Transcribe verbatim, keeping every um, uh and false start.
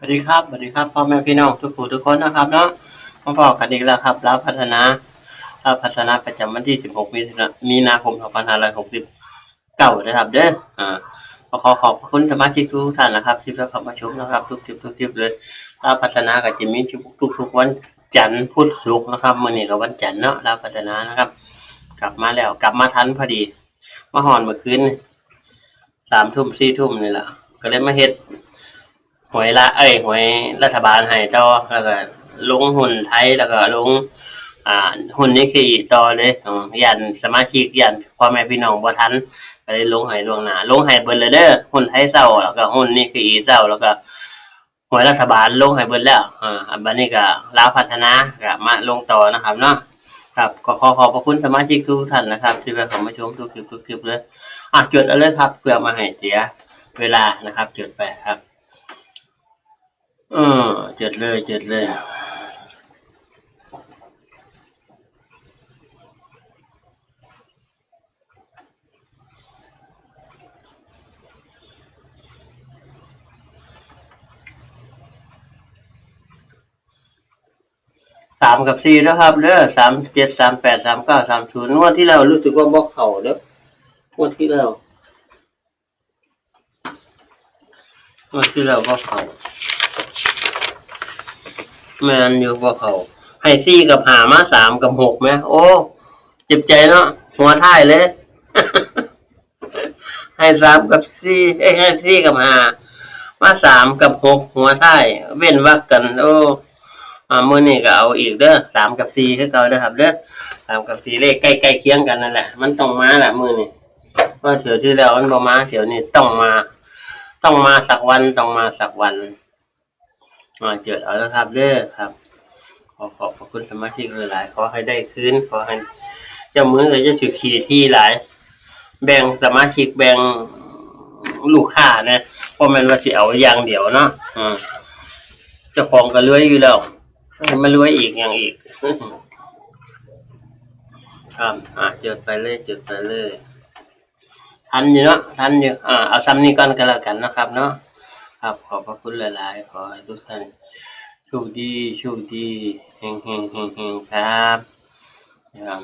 สวัสดีครับ สวัสดีครับ พ่อแม่พี่น้องทุกผู้ทุกคนนะครับเนาะ มาพ้อกันอีกแล้วครับ ลาวพัฒนา ลาวพัฒนาประจำวันที่ สิบหก มิถุนา มีนาคม สองพันห้าร้อยหกสิบเก้า นะครับเด้อ อ่า ก็ขอขอบพระคุณสมาชิกทุกท่านนะครับ ที่เข้ามาชมนะครับ ทุกคลิปทุกคลิปเลย ลาวพัฒนาก็จะมีทุกทุกๆวันจันทร์พุธศุกร์นะครับ มื้อนี้ก็วันจันทร์เนาะ ลาวพัฒนานะครับ กลับมาแล้ว กลับมาทันพอดี มาฮอดเมื่อคืนนี่ สามทุ่ม สี่ทุ่มนี่แหละ ก็เลยมาเฮ็ดหวยละ เอ้ย หวยรัฐบาลให้ต่อ แล้วก็ลงหุ้นไทย แล้วก็ลง อ่า หุ้นนิเคอิต่อเลย อืม ย่านสมาชิก ย่านพ่อแม่พี่น้องบ่ทัน ก็เลยลงให้ล่วงหน้า ลงให้เบิดเลยเด้อ หุ้นไทยเซา แล้วก็หุ้นนิเคอิเซา แล้วก็หวยรัฐบาลลงให้เบิดแล้ว อ่า บัดนี้ก็ลาวพัฒนา ก็มาลงต่อนะครับเนาะ ครับ ก็ขอขอบพระคุณสมาชิกทุกท่านนะครับ ที่เข้ามาชมทุกคลิปทุกคลิปเลย อ่ะ จดเอาเลยครับ เพื่อมาให้เสียเวลานะครับ จดไปครับ เออ จดเลย จดเลย สามกับสี่นะครับเด้อ สามเจ็ด สามแปด สามเก้า สามศูนย์ งวดที่แล้วรู้สึกว่าบ่เข้าเด้อ งวดที่แล้ว งวดที่แล้วบ่เข้า แม่นอยู่ บ่เข้า ให้สี่กับห้า มาสามกับหกแหม โอ้ เจ็บใจเนาะ หัวท้ายเลย ให้สามกับสี่ เอ้ย ให้สี่กับห้า มาสามกับหก หัวท้าย เว้นวรรคกัน โอ้ อ่า มื้อนี้ก็เอาอีกเด้อ สามกับสี่ คือเก่าเด้อครับเด้อ สามกับสี่ เลขใกล้ๆเคียงกันนั่นแหละ มันต้องมาละมื้อนี้ เพราะเที่ยวที่แล้วมันบ่มา เที่ยวนี้ต้องมา ต้องมาสักวัน ต้องมาสักวัน มาจดเอานะครับเด้อครับ ขอขอบพระคุณสมาชิกหลายๆ ขอให้ได้คืน ขอให้เจ้ามือก็จะสิขี้ถี่หลาย แบ่งสมาชิก แบ่งลูกค้านะ บ่แม่นว่าสิเอาอย่างเดียวเนาะ อืม เจ้าของก็รวยอยู่แล้ว ให้มารวยอีกอย่างอีก ครับ อ่ะ จดไปเลย จดไปเลย ทันอยู่เนาะ ทันอยู่ อ่า เอาซ้ำนี้ก่อนก็แล้วกันนะครับเนาะ ครับ ขอบพระคุณหลายๆ ขอให้ทุกท่านโชคดี โชคดี เฮงๆ เฮงๆ ครับ ครับ